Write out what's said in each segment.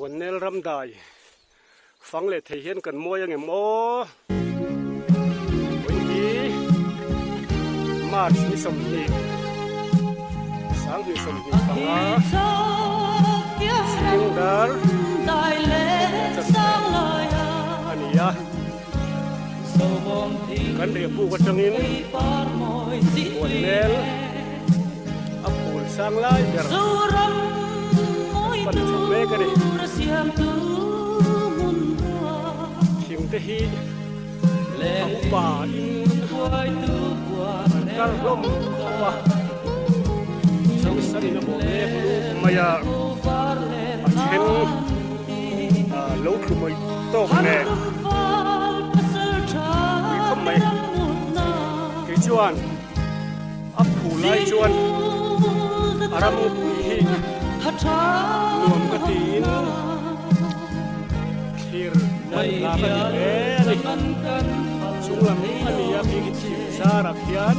Buannel ramdai fang leh thei hian kan mawi angem aw. Vawiin hi March ni 20 2025 Singdar a ni a. Kan riahbuk atangin Buannel a phul sang lai ber kan pan chho mek a ni. Thing te hi a upa in an kar hlawm khawp a, changsan in a bawh mek lut mai a, a then lo thlu mai tawk nen. Pui khawp mai. Kei chuan a phu lai chuan a ram pui hi nuam ka tiin thlir man hla ka ti hle a ni. Chung lam a ni a bik hi thim zarah khian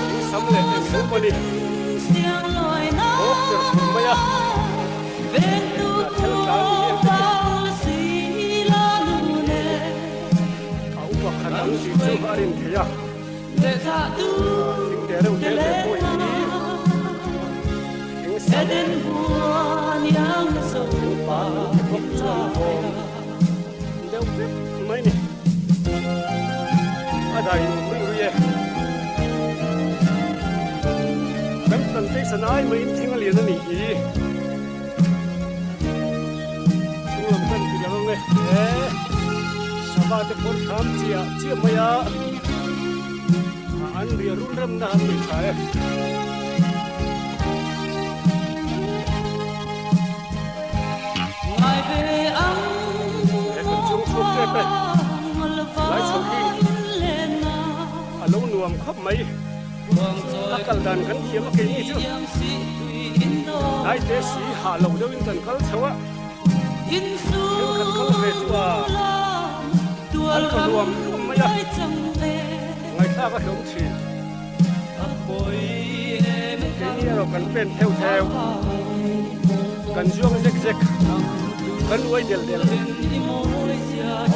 thing sam leh eng eng pawh a ni. Bawk ber thur mai a. A upa khat ang tih chu a rin thei a, thing te reuh te te pawh hi thing sam thing pang te bawk chuan bawm deuh vek mai ni. A dai nuam rui rui e. Kan plantation ai maiin thing a lian a nih hi. Chhunglam kan ti lang ang e. He sava te pawh thlam chiah chiah mai a. An riah run remna an nei tha e. He kan chung chhuak tep e. Lai chho hi a lo nuam khawp mai. A kal dan kan thiam a keini chu Naite si hah lo deuhin kan kal chho a, thenkhat kal ve chu a an thaw hluam hluam mai a, ngaihthlak a hlawm thin. Keini erawh kan pen theuh theuh, kan zuang zek zek, kan uai del del.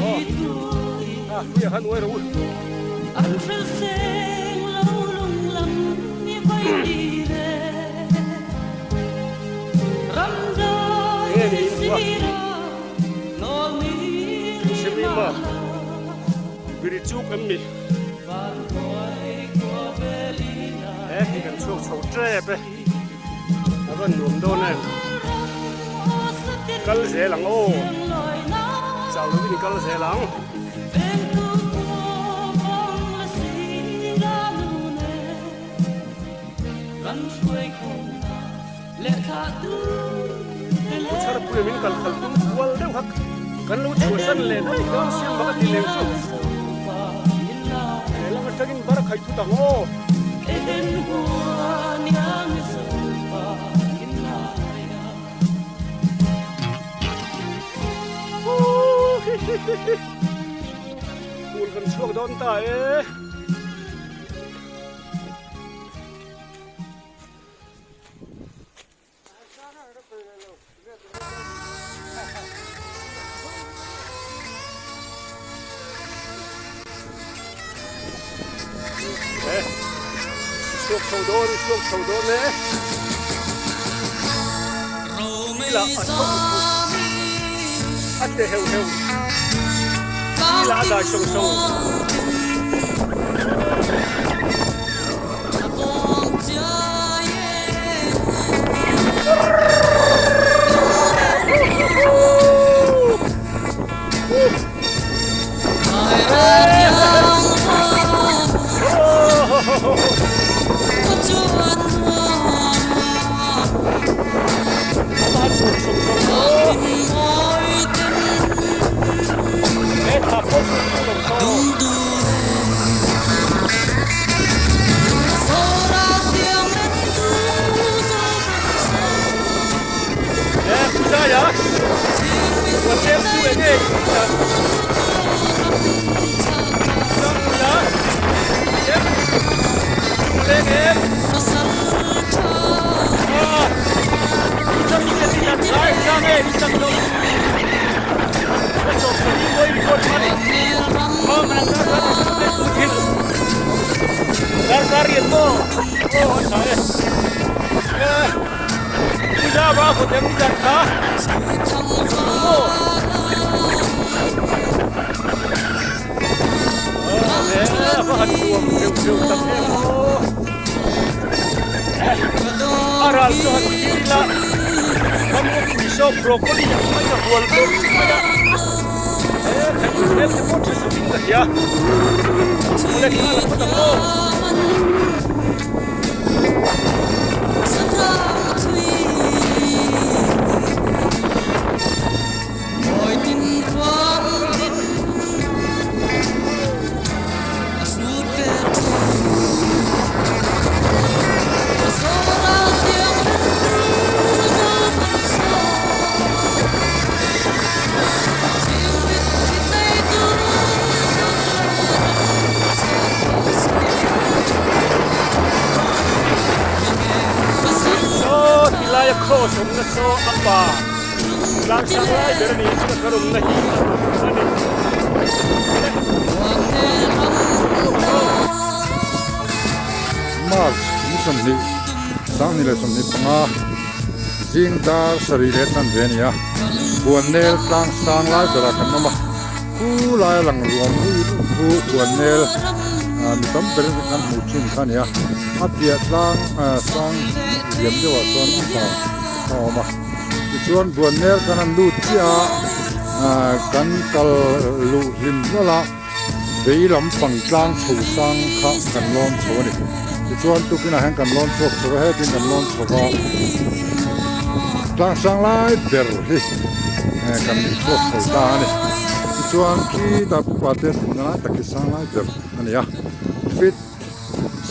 Aw, a hruiah khan uai rawh u. Enge niin duh a? Sivima biri chuk em ni? He khi kan chhuak chho tep e, a rawn nuam dawn em? Kal zel ang aw, chau lovin i kal zel ang. Chharpuia min kal khalh tum kual deuh kha kan lo chhuahsan leh daih dawn siam bak a ti leng chu. He lam atangin bar a khaih thut ang aw. Phul kan chhuak dawn ta e. Chhuak chho dawn, chhuak chho dawn e. Ila a tho a te heu heu. Ila a dai sawng sawng. A ral chu han thlir ila ramngawpui saw broccoli ang mai a hual vek mai a he khaih hmel te pawh tha sukin ka hria awle thla la phawt ang aw. Saw tilaia cross awmna saw a pa tlang sang lai ber a ni chuan ka rawmna hi a awm a ni. March ni 20, 2025 zing dar sarih leh chanve a ni a, Buannel tlang sang lai berah kan awm a, khu laia lang ruam ru ru khu Buannel mi tam berin kan hmuh thin kha a ni a, a piah tlang sang liam deuhah chuan a pa a awm a, tichuan Buannel kan han lut chiah a, kan kal luh hlim hlawlh a. Vei lam pang tlang chho sang kha kan lawn chho a ni. Tichuan tukinah hian kan lawn chhuak chho a, hetin kan lawn chho va, tlang sang lai ber hi kan chhuak chho ta a ni. Tichuan khitah pupa te thutna lai tak hi sang lai ber a ni a, fit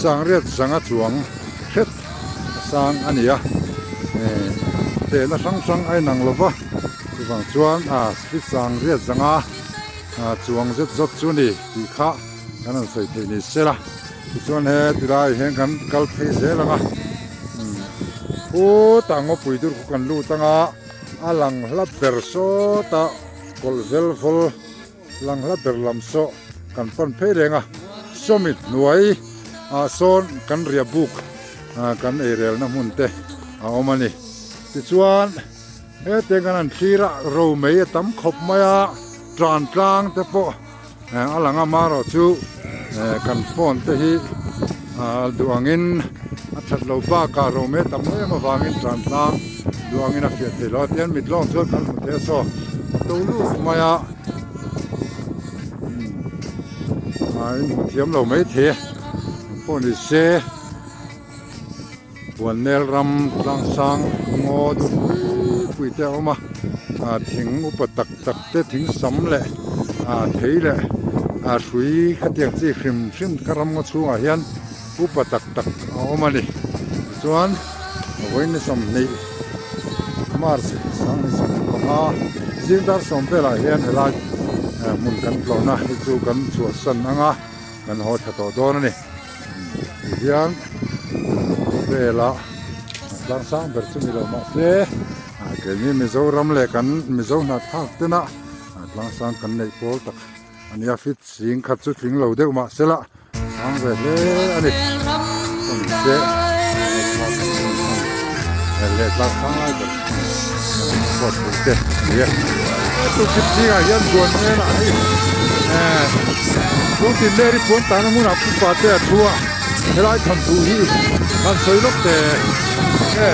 sangriat zanga chuang hret a sang a ni a, tehna hrang hrang a inang lo va, chuvang chuan fit sangriat zanga. Chuang zet zawt chu ni tih kha kan rawn sawi theih ni se la, tichuan he tilai hian kan kal phei zel ang a, khutah ngawpui dur khu kan lut ang a, a lang hla ber sawta kawlh vel vawl lang hla ber lam saw kan pan phei reng a, sawmi hnuai ah sawn kan riah buk kan eirelna hmun te a awm a ni, tichuan. Hetiang kan han thlir a, ro mei a tam khawp mai a, tan tlang te pawh a lang a, marawh chu kan phone te hi duh angin a that lo bakah ro mei a tam em avangin tan tlang duh angin a fiah thei lo a, tihian mit lawng chuan kan hmu thei a saw a to lut mai a, a inhmu thiam lo maithei pawh ni se. Buannel ram tlangsang ngaw dum pui pui te a awm a, ah thing upa tak tak te thing sam leh ah thei leh ah hrui khatiang chi hrim hrim ka ram ngaw chhungah hian upa tak tak a awm a ni tichuan vawiin 20 March 2025 zing dar sawm velah hian helai. hmun kan tlawhna hi chu kan chhuahsan ang a, kan haw tha tawh dawn a ni. Tihian khawvela tlang sang ber chu ni lo mahse keini Mizoram leh kan Mizo hnahthlak tena tlang sang kan neih pawl tak a nia fit zing khat chu tling lo deuh mahse la sang ve hle a ni. Chuan se leh tlang sang lai ber pawh thei te a ni e. Tukip zingah hian buan hmelah hei Chungtin Mary puan tahna hmunah pupa te a thu a, helai thawnthu hi han sawi lawk teh e.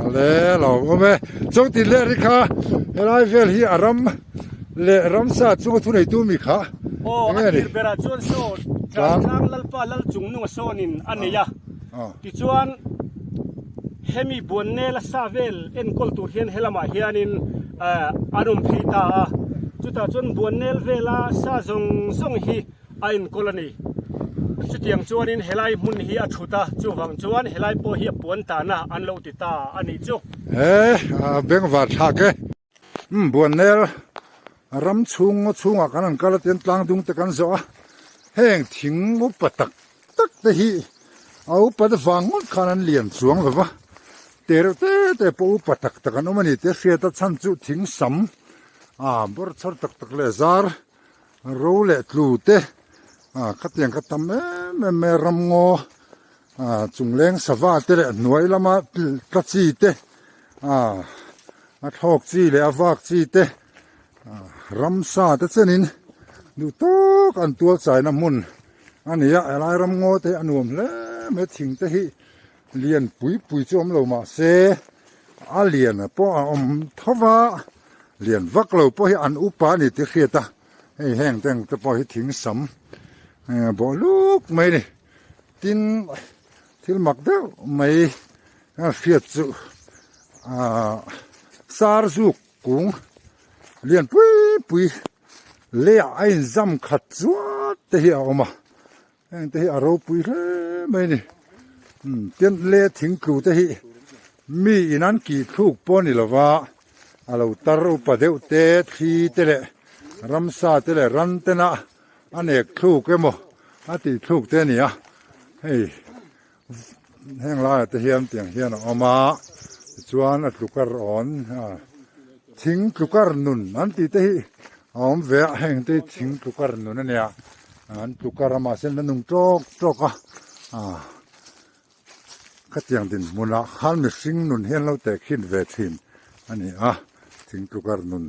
Ale lo awm e chawngtin leh ri kha helai vel hi a ram leh ramsa chunga thuneitu mi kha Aw a tir berah chuan saw Tlang Lalpa Lal chung nunga sawnin a nei a tichuan hemi Buannel a sa vel enkawl tur hian helamah hianin an awm phei ta a chutah chuan Buannel vela sa zawng zawng hi a enkawl a ni. Chutiang chuanin helai hmun hi a thut a, chuvang chuan helai pawh hi a puan tahna an lo ti ta a nih chu. He a bengvar thlak e. Umm Buannel ram chhung ngaw chhungah kan han kal a tian tlang dung te kan zawh a, heng thing upa tak tak te hi a upa te vang ngawt khan an lian chuang lo va, te reuh te te pawh upa tak tak an awm a ni tih a hriat a chhan chu thing sam a bawr chhar tak tak leh zar Ro leh tlu te ah khatiang kha tam em em mai a ramngaw ah chungleng sava te leh hnuai lama tla chi te ah a thlawk chi leh a vak chi te ah ramsa te chenin duh tawk an tual chaina hmun a ni a helai ramngaw te hi a nuam hle mai thing te hi lian pui pui chu awm lo mahse a lian pawh a awm tho va. Lian vak lo pawh hi an upa a ni tih hriat a, hei heng te ang te pawh hi thing sam bawh luk mai a ni. Tin, thil mak deuh mai a hriat chu ahh sar zuk kung lian pui pui leiah a inzam khat chuat te hi a awm a. Heng te hi a ropui hle mai a ni. Umm tin le thing tlu te hi mi in an kih thluk pawh a ni lo va, a lo tar upa deuh te, thli te leh ramsa te leh ran tena a nek thluk emaw a tih thluk te a ni a, hei heng laiah te hian tiang hian a awm a, tichuan a tlukar awn thing tlukar nun an tih te hi a awm ve a, heng te hi thing tlukar nun a nia. An tluk a ramah hian an nung tawk tawk a, ah khatiang dinhmunah khan mihring nun hi an lo tehkhin ve thin a ni a, thing tlukar nun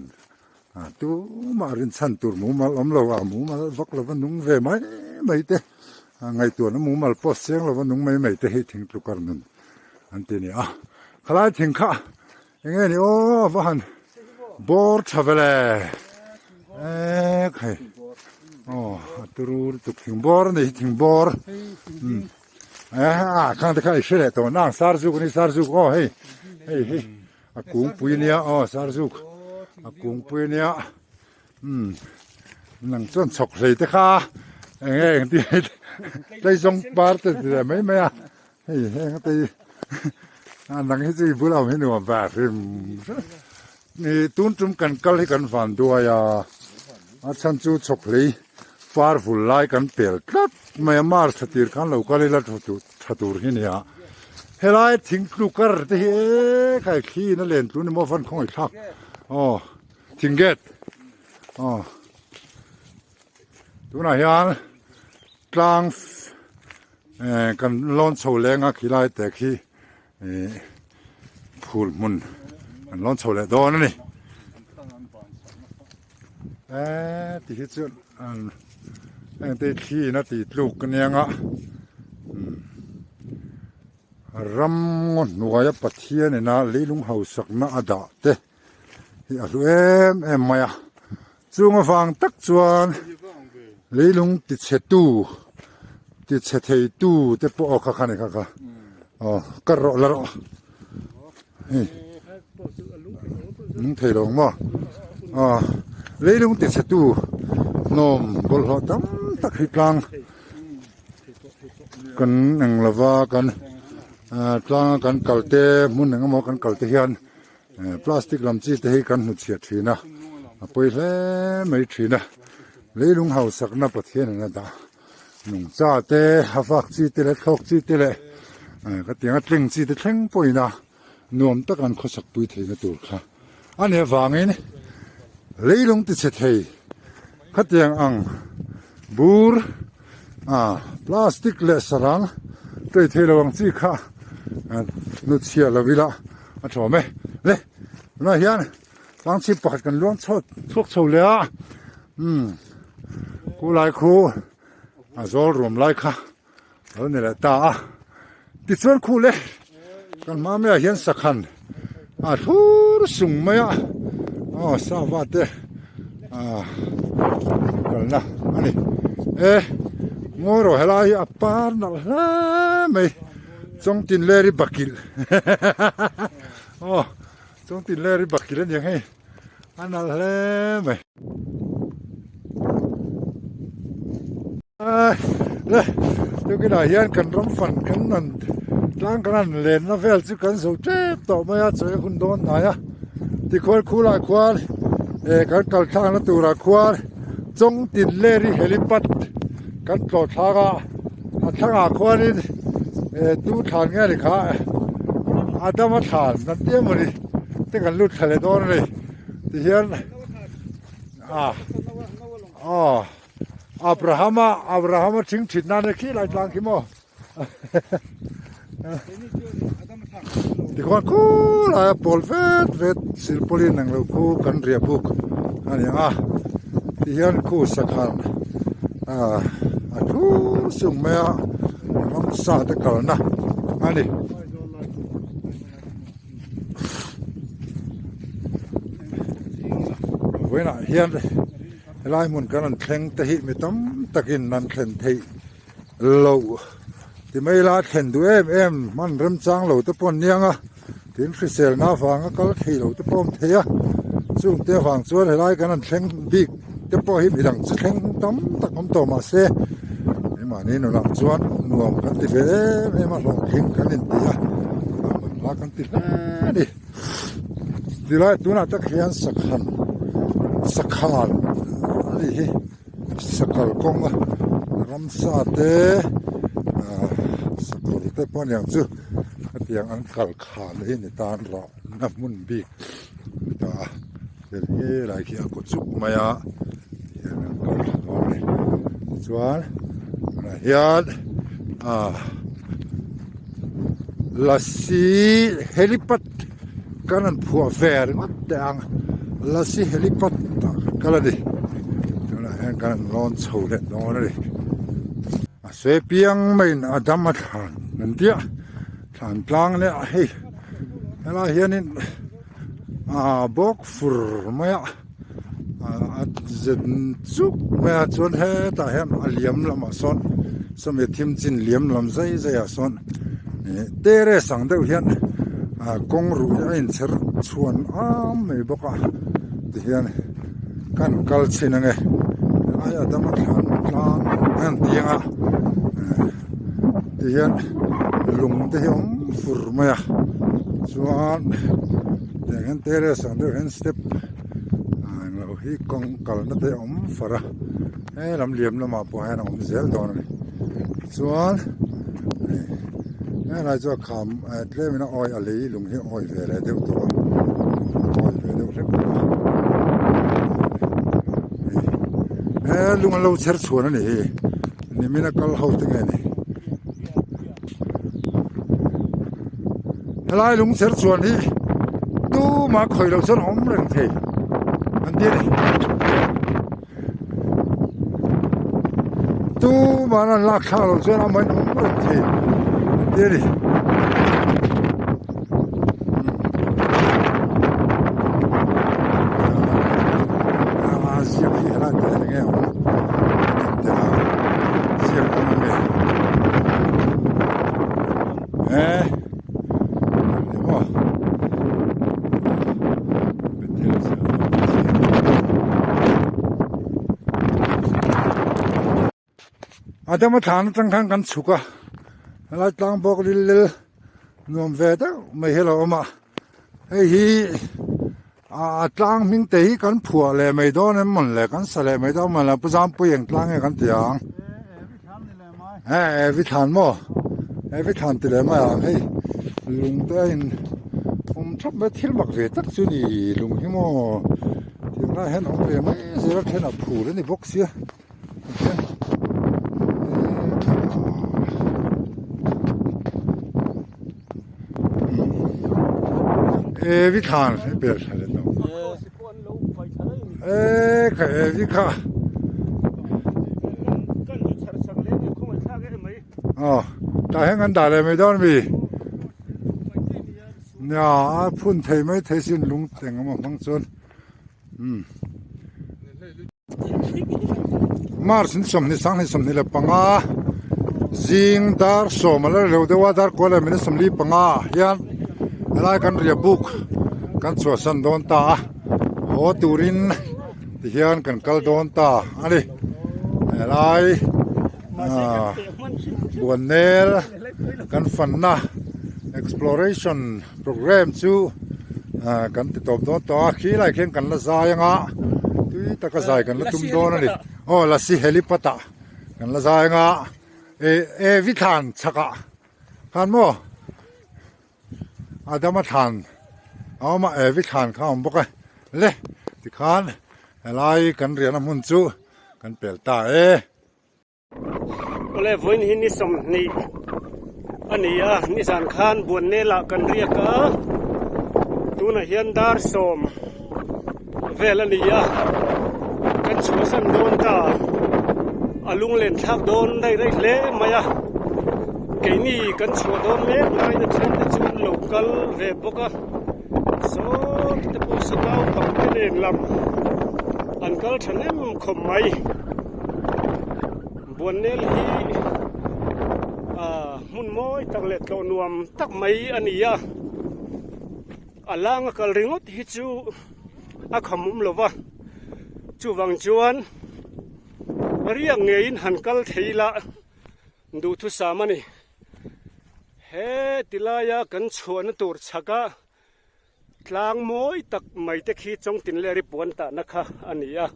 ah tumah rinchhan tur mumal awm lo a, mumal vak lova nung ve mai mai te, ngaihtuahna mumal pawh seng lova nung mai mai te hi thing tlukar nun an ti a ni a, khalai thing kha eng nge ni aw va han bawr tha vele ek hei aw a turu lutuk thing bawr a ni hi thing bawr umm eh a khang te kha i hre leh tawh nang sar zuk a ni sar zuk aw hei hei hi a kungpui a nia aw sar zuk a kungpui a nia umm nang chuan chhawk hlei te kha eng nge eng ti tleizawng par te ti leh mai mai a. Hei heng te hi a nang hi chu i bula awm hi nuam ve hrim hrim ni tun tum kan kal hi kan van duai a a chhan chu chhawk hlei par vul lai kan pel tlat mai a mar tha tir khan lo kal ila tha tur tha tur hi nia helai thing tlu kar te hi e khai thli in a len tlu ni maw van khawngaih thlak aw thing gate aw tunah hian tlang Eh kan lawn chho leng a khilai te khi eh phul hmun kan lawn chho leh dawn a ni eh ti hi chuan an. Heng te hi thli in a tih tluk aniang a umm ram ngaw hnuaia Pathian ina leilung hausakna a dah te hi a hlu em em mai a chung avang tak chuan leilung tichhe tu tichhe thei tu te pawh aw kha kha ni kha kha aw kar rawh la rawh hei lung thei lo ang maw aw leilung tichhe tu hnawm bawlhhlawh tam tak hi tlang kan eng lova kan tlanga kan kal te hmun eng emaw kan kal te hian Plastic lam chi te hi kan hmu chhiat thin a, a pawi hle mai thin a, leilung hausakna Pathian in a dah nungcha te, a vak chi te leh thlawk chi te leh ka tiang a tling chi te thleng pawhin a nuam tak an khawsak pui theihna tur kha a nih avangin leilung tichhe thei khatiang ang bur ah plastic leh sarang tei thei lo ang chi kha hnutchhiah lo ila a thawm e le tunah hian tlangchhip pakhat kan luang chho chhuak chho leh a umm khulai khu a zawl ruam lai kha lo ni leh ta a tichuan khu le kan hma maiah hian sakhan a thlur sung mai a aw sava te ah kalna a ni e ngawi rawh helai hi a par nalh hle mai chawngtin leri bakilh aw chawngtin leri bakilh a ni ang hei a nalh hle mai. Le tukinah hian kan ram fan kan han tlang kan han lenna vel chu kan zo tep tawh mai a chawi hun dawn hnai a tikhuan khulai khuan eh kan kal thlakna turah khuan Chawngtin Leri helipad kan tlawh thlak a a thlangah khuanin eh tu thlan nge ni kha Adama thlan kan ti emaw ni te kan lut thla leh dawn a ni tihian ah aw. Abrahama Abrahama thing thit nan e khi lai tlang khi maw tikhuan khu lai a pawl vet vet silpaulin ang lo khu kan riah buk a ni ang a tihian khu sakhan ah a thur sung mai a ramsa te kalna a ni. Vawiinah hian helai hmun kan rawn thleng te hi mi tam takin an thlen theih loh ti mai ila a thlen duh em em hman remchang lo te pawh an niang a tin hriselna avanga kal thei lo te pawh a awm thei a chung te avang chuan helai kan rawn thleng bik te pawh hi midang chi thleng tam tak awm tawh mahse keimahni nunah chuan nuam kan ti ve em em a hlawhtling kan inti a hla kan ti hle a ni. Tilai tunah tak hian sakhan sakhan a nih hi sakal kawnga ramsa te ah sakawr te pawh aniang chu hetiang an kal khan hi ni tan rah na hmun bik a ni ta a hei helai khi a kaw chuk mai a tihian an kal thla dawn a ni tichuan tunah hian ah. Lasi helipad kan rawn phuah ve ringawt teh ang lasi helipad ah kan kal a ni tunah hian kan rawn lawn chho leh dawn a ni a sawi piang maiin a dam a thlan an tia thlan tlang leh a hei helai hianin ah bawk fur mai a ah a zen chuk mai a chuan hetah hian a liam lamah sawn sawmi thim chin liam lam zai zai ah sawn ih terrace ang deuh hian ah kawng ruh hi a inchher chhuan am mai bawk a tihian kan kal chhin ange helai a dama thlan tlang a han ti ang a tihian lung te hi a awm fur mai a chuan tiang hian terrace ang deuh hian step ah englo hi kawng kalna te a awm far a he lam liam lamah pawh hian a awm zel dawn a ni chuan helai chu a kham tlem in a awi a lei lung hi a awi ve leh deuh tawh a a awi ve deuh hlek tawh a he lung an lo chher chhuan a ni hi nimin a kal ho te nge ni helai lung chher chhuan hi tumah khawih loh chuan a awm reng thei an ti a ni. Tuman an lak thlak loh chuan amahin awm reng thei an ti a ni. A ziak hi helai te eng nge awm hnim te a ziak awm a mi e emaw Bethel Adama thlan atang khan kan chhuk a helai tlang bawk lil lel nuam ve deuh mai hi a lo awm a hei hi ah tlang hming te hi kan phuah leh mai dawn em mawn le kan sa leh mai dawn mawn le Pu Zampui eng tlang nge kan ti ang e evi thlan maw evi thlan ti leh mai ang hei lung te a in awm thap mai thil mak ve tak chu ni lung hi maw tiang lai hian awm ve mai zel a then a phul a ni bawk sia. Evi thlan he bel thla le tawh e kha evi kha aw tah hian kan dah leh mai dawn ami nia a phun thei mai thei sin lung teng emaw hmang chuan umm. March ni 20 25 zing dar sawm a la rilo deuh a dar kual leh minute 45 hian helai kan ria buk kan chhuahsan dawn ta a haw turin tihian kan kal dawn ta a ni helai ah buannel kan fanna exploration Programme chu kan ti tawp dawn tawh a, khi lai khian kan la zai anga tui taka zai kan la tum dawn a ni. Aw Lasi helipad ah kan la zai anga e e Vithlan chhakah khan maw Adama thlan a awm a, e Vithlan kha a awm bawk a le tikhan helai kan riahna hmun chu kan pel ta e. Awle vawiin hi ni 20 a ni a, nizan khan Buannel ah kan riak a, tunah hian dar sawm vel a ni a, kan chhuahsan dawn ta, a lunglen thlak dawn daih daih hle mai a, keini kan chhuah dawn mek laina then te chu an lo kal ve bawk a, saw te pawh saw naupang te nen lam an kal thahnem khawp mai. Buannel hi ah hmun mawi tak leh tlawh nuam tak mai a ni a, a langa kal ringawt hi chu a kham awm lo va, chuvang chuan riak ngeiin han kal thei ila duhthusam a ni. He tilaia kan chhuahna tur chhaka Tlang mawi tak mai te khi Chawngtin leh Ripuan tahna kha a ni a,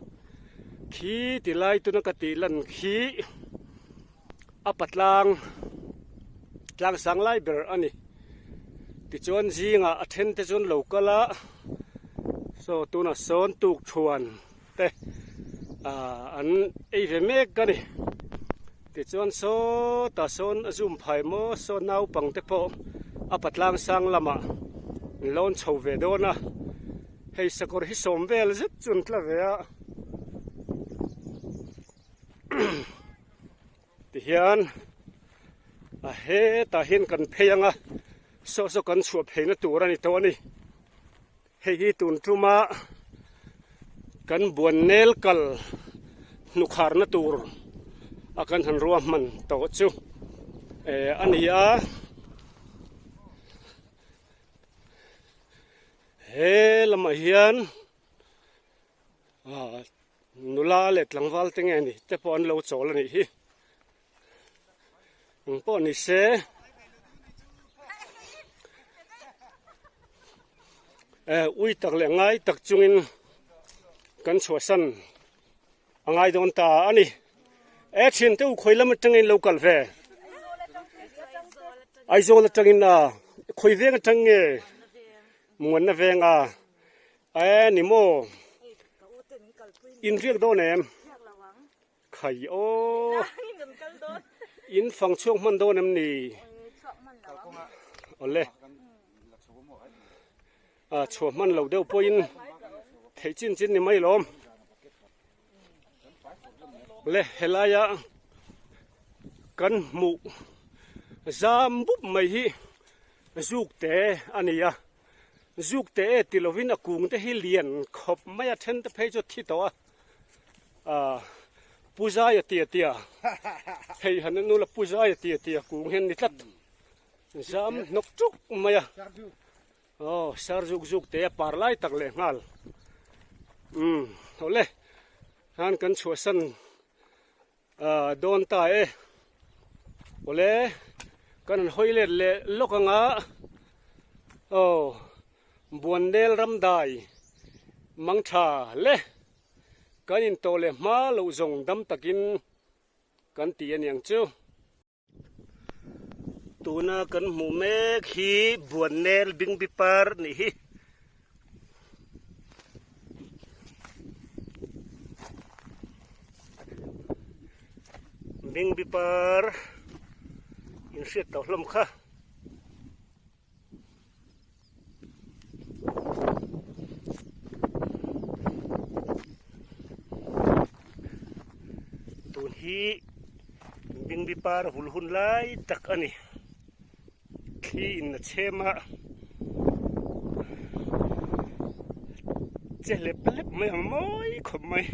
khi ti lai tuna ka tih lan khi a patlang tlang sang lai ber a ni. Tichuan zingah a then te chuan lo kal a, saw tunah sawn tuk thuan te ah an ei ve mek a ni. Tichuan sawtah sawn a zoom phai maw saw naupang te pawh a patlang sang lamah an lawn chho ve dawn a, hei sakawr hi sawm vel zet chu an tla ve a tihian a hetah hian kan phei ang a saw saw kan chhuah pheina tur a ni tawh a ni. Hei hi tun tuma kan buannel kal hnukharna tur a kan han ruahman tawh chu eh a ni a. He lamah hian ah nula leh tlangval te nge ni te pawh an lo chawl a nih hi. Eng pawh ni se eh ui tak leh ngai tak chungin kan chhuahsan a ngai dawn ta a ni. E thian te u khawi lam atangin lo kal ve. Aizawl atangin a khawi veng atang nge Muanna veng a e ni maw inriak dawn em? Khai aw. In fang chhuak hman dawn em ni? Awle. A chhuah hman lo deuh pawhin theih chin chin ni mai lawm. Le helaia. Kan hmuh zam bup mai hi zuk te a ni a, zuk te e ti lovin a kung te hi lian khawp mai a, then te phei chu a thi tawh a, ah Puzaia tia tia hei han en ula Puzaia tia tia kung hian ni tlat zam hnawk tuk mai a. Aw sar zuk zuk te a par lai tak leh nghal umm awle han kan chhuahsan ah dawn ta e awle kan han hawi let leh lawk anga aw Buannel Ramdai Mangtha le kan intawh leh hma loh zawng dam takin kan ti aniang chu. Tuna kan hmuh mek hi Buannel Bingbi Par nih hi. Bingbi Par inhriat tawh hlawm kha. Tun hi bingbi par hul hun lai tak a ni thli in a chhem a che hlep hlep mai ang mawi khawp mai.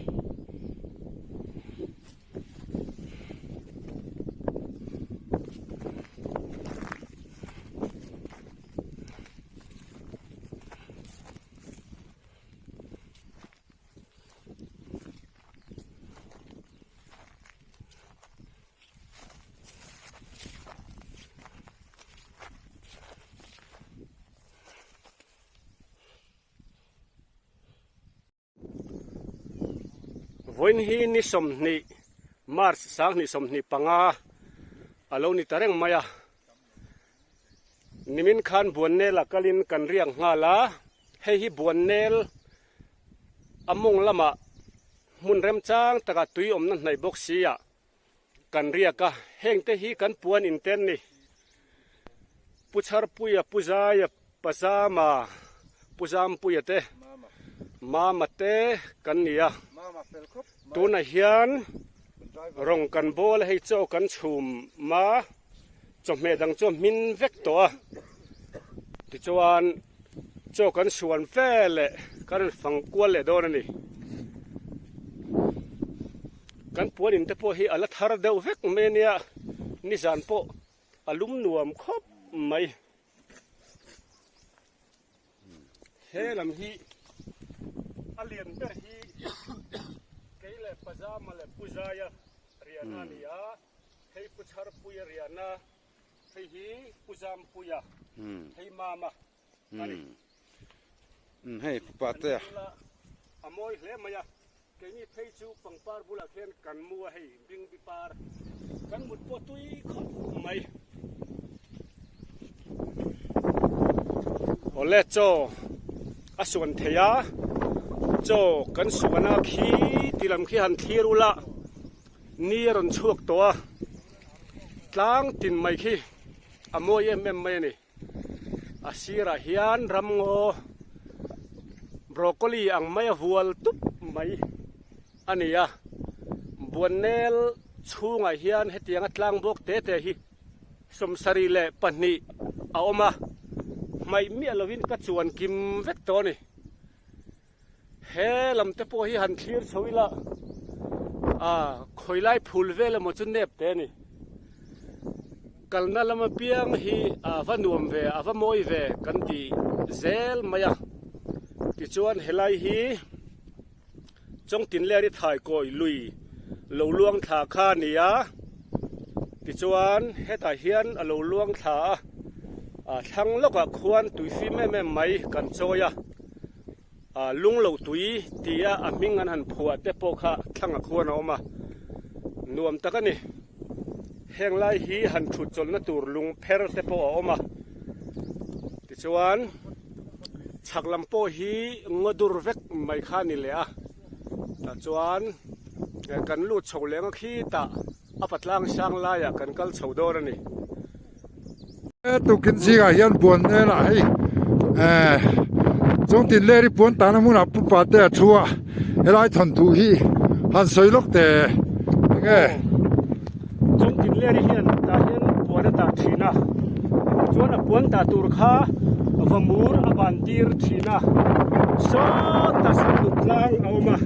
Vawiin hi ni 20 March 2025 a lo ni ta reng mai a, nimin khan Buannel a kalin kan riak nghal a, hei hi Buannel a mawng lamah hmun remchang takah tui awmna hnaih bawk si ah kan riak a, heng te hi kan puan in ten ni. Pu Chharpuia, Pu Zaia, Pa Zama, Pu Zampuia te, Mama te kan ni a. Tunah hian rawng kan bawl a, hei chaw kan chhum a, chawhmeh dang chu a hmin vek tawh a. Tichuan chaw kan suan veleh kan rawn fang kual leh dawn a ni. Kan puan in te pawh hi a la thar deuh vek mai a nia, nizan pawh a lum nuam khawp mai. He lam hi a lian ber hi kei leh Pazama leh Puzaia riahna a ni a, hei Pu Chharpuia riahna, hei hi Pu Zampuia, hei Mama a ni. Hei Pu Patea. A mawi hle mai a, keini phei chu pangpar bulah khian kan mu a hei bingbi par kan mut pawh tui khawp mai. Awle chaw a suan thei a, chaw kan suan a khi ti lam khi han thlir ula ni a rawn chhuak tawh a, tlang tin mai khi a mawi em em mai a ni. A sirah hian ramngaw broccoli ang mai a vual tup mai a ni a, Buannel chhungah hian hetianga tlang bawk te te hi 72 a awm a, hmaih miah lovin ka chuan kim vek tawh a ni. He lam te pawh hi han thlir chho ila ah khawilai phul vel emaw chu nep te a ni. Kalna lam apiang hi a va nuam ve a va mawi ve kan ti zel mai a. Tichuan helai hi Chawngtinleri thaikawi lui lo luang thla kha a ni a. Tichuan hetah hian a lo luang thla a, a thlang lawkah khuan tui fim em em mai kan chawi a. Lung lo tui tia a hming an han phuah te pawh kha thlangah khuan a awm a, nuam tak a ni. Heng lai hi han thut chawlhna tur lung pher te pawh a awm a, tichuan chhak lam pawh hi ngaw dur vek mai kha a ni leh a, tah chuan kan lut chho leng a khitah a patlang sang laiah kan kal chho dawn a ni. Tukin zingah hian Buannel ah hei eh Chawngtin Leri puan tahna hmunah Pu Pate a thu a, helai thawnthu hi han sawi lawk teh enge? Chawngtinleri hian tah hian puan a tah thin a, chuan a puan tah tur kha vamur a ban tir thin a, sawtah samduk tlang a awm a,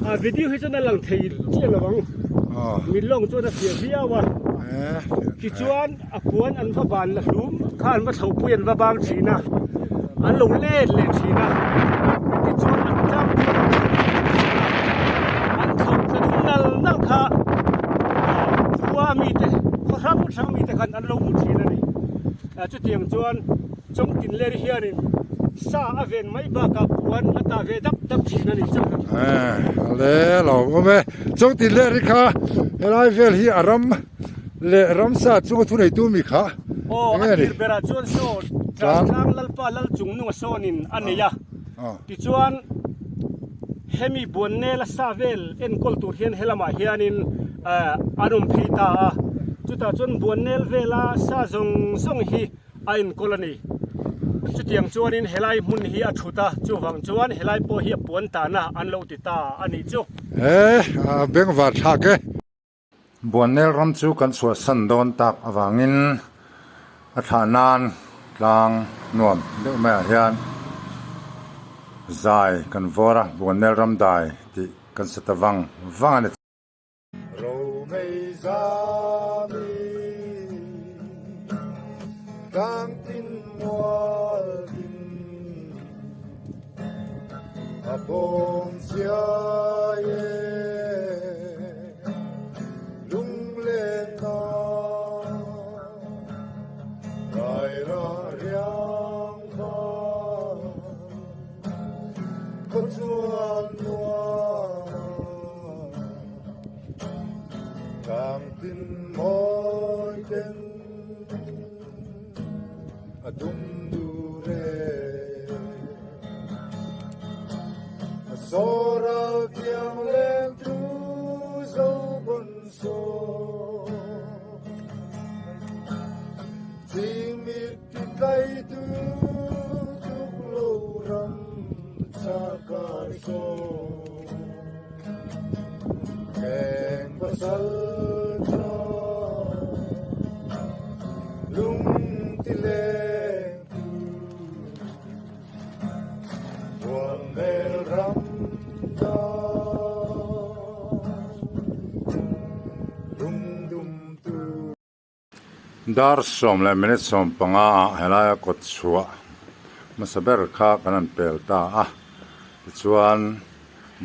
a video hi chuan a lang thei chiah lo ang, mit lawng chuan a fiah viau a, tichuan a puan an va ban la hlum kha an va thlopui an va bang thin a, an lo let leh thin a, tichuan an tlang chuan an thlo thin a, an thlo tla dum nal nal kha khua mite khaw hrang hrang mite khan an lo hmu thin a ni. Chutiang chuan Chawngtinleri hianin sa a ven mai bakah puan a tah ve dap dap thin a ni chauh. Ale lo awm e. Chawngtinleri kha helai vel hi a ram leh ramsa chunga thuneitu mi kha Aw a tir berah chuan saw Tlang Lalpa Lal Chungnunga sawnin a nei a. Tichuan hemi Buannela sa vel enkawl tur hian helamah hianin an awm phei ta a. Chutah chuan Buannel vela sa zawng zawng hi a enkawl a ni. Chutiang chuanin helai hmun hi a thut a, chuvang chuan helai pawh hi a puan tahna an lo ti ta a nih chu. He a bengvar thlak e. Buannel ram chu kan chhuahsan dawn tak avangin a thlah nan tlang nuam deuh maiah hian zai kan vawr a, Buannel ram dai tih kan sa ta vang vang a ni. Dar sawm leh minute 15 ah helaia kawt chhuah hmasa ber kha kan han pel ta a tichuan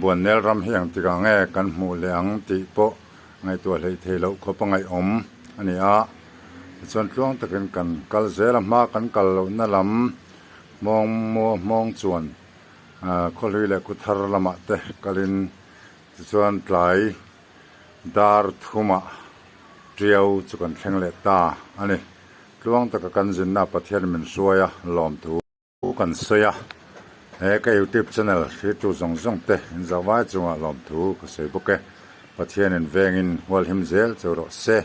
Buannel ram hi engtik ah nge kan hmuh leh ang tih pawh ngaihtuah hleih thei loh khawp a ngaihawm a ni a tichuan tluang takin kan kal zel a hma kan kal lohna lam hmawng maw hmawng chuan ah khawhlui leh khuthar lamah te kalin tichuan tlai dar thumah tiau chu kan thleng leh ta a ni. Tluang taka kan zinna Pathian min hruai a lawmthu kan sawi a, he ka youtube channel hritu zawng zawng te inzah vai chungah lawmthu ka sawi bawk e. Pathianin vengin hualhim zel cheu rawh se.